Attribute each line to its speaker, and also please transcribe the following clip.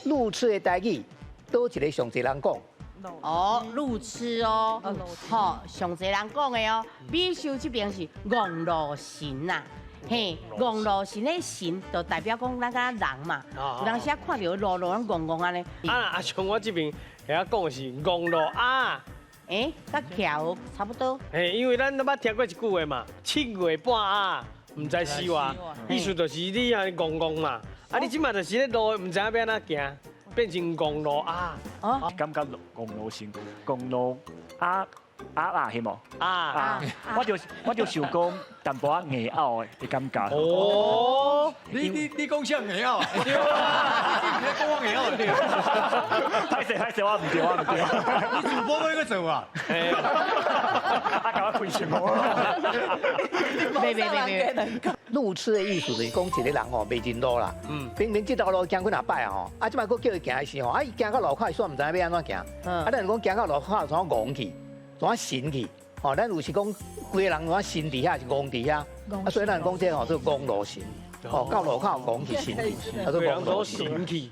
Speaker 1: 路痴的台語，佗一个上濟人講？
Speaker 2: 哦，路痴哦，吼，上濟人講的哦，美秀這邊是戇路神呐，嘿，戇路神的神就代表講咱敢若人嘛，有當時啊看著路路攏戇戇按呢。
Speaker 3: 啊啊，像我這邊會曉講的是戇路鴨。
Speaker 2: 欸，佮橋差不多。
Speaker 3: 嘿，因為咱都捌聽過一句話嘛，7月半鴨，毋知死活，意思就是你按呢戇戇嘛，啊你這馬就是咧路，毋知影欲按怎行，變成戇路鴨。
Speaker 2: 哦，
Speaker 4: 感覺戇路神，戇路鴨鴨啊，係無？
Speaker 3: 啊，
Speaker 4: 我就想講淡薄仔硬拗的感覺。
Speaker 3: 哦，
Speaker 5: 你講啥硬拗啊？對啊，你是咧講我硬拗對？
Speaker 4: 歹勢歹勢，我毋對，我毋對。
Speaker 5: 你主播欲閣做啊？
Speaker 4: 啊，共我開心哦。
Speaker 2: 袂袂袂袂。
Speaker 1: 路痴的意思就是講一个人吼袂認路啦。明明這條路行幾若擺吼，啊，這擺閣叫伊行的時候，啊，伊行到路口，伊煞毋知影欲按怎行。啊，咱講行到路口，怎戇去，怎神去？吼，咱有時講規个人怎神佇遐，是戇佇遐。啊，所以咱講這吼做戇路神。吼，到路口戇去神去，叫做戇路神。
Speaker 3: 神去。